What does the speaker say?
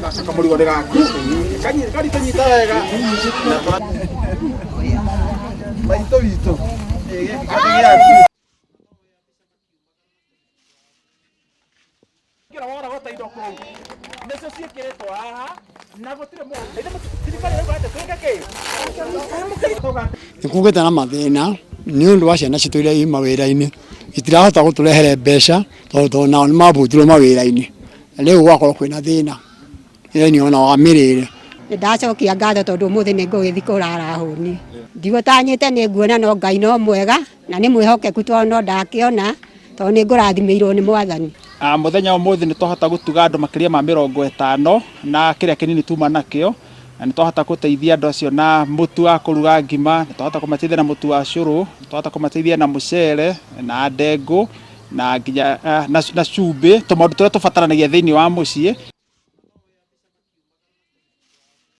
Gaka kamũrigo nĩ gaku. Kari tũnyita wega. Maitũ witũ. Gĩkĩ gĩaku. Kĩra wora indo kũu. Nĩcio ciĩkĩrĩtwo haha na gũtirĩ mũndũ. Thirikari ĩrauga atĩ twĩke kĩ? Nĩ kũgĩte na mathĩna nĩ ũndũ wa ciana citũ iria i mawĩra-inĩ, itirahota gũtũrehere mbeca tondũ nao nĩ mabutirwo mawĩra-inĩ, rĩu gũgakorwo kwĩna thĩna thĩinĩ ona wa mĩrĩre. Nĩ ndacokia ngatho tondũ ũmũthĩ nĩ ngũgĩthiĩ kũrara hũni. Ndigũtanyĩte nĩ nguona, no Ngai no mwega na nĩ mwĩhokeku tondũ no ndakĩona tondũ nĩ ngũrathimĩirwo nĩ Mwathani. Mũthenya wa ũmũthĩ nĩ twahota gũtuga andũ makĩria ma 50 na kĩrĩa kĩnini tuma nakĩo, na nĩ twahota gũteithia andũ acio na mũtu wa kũruga ngima, nĩ twahota kũmateithia na mũtu wa cũrũ, nĩ twahota kũmateithia na mũcere na ndengũ na nginya na cumbĩ, tũmaũndũ tũrĩa tũbataranagia thĩinĩ wa mũciĩ.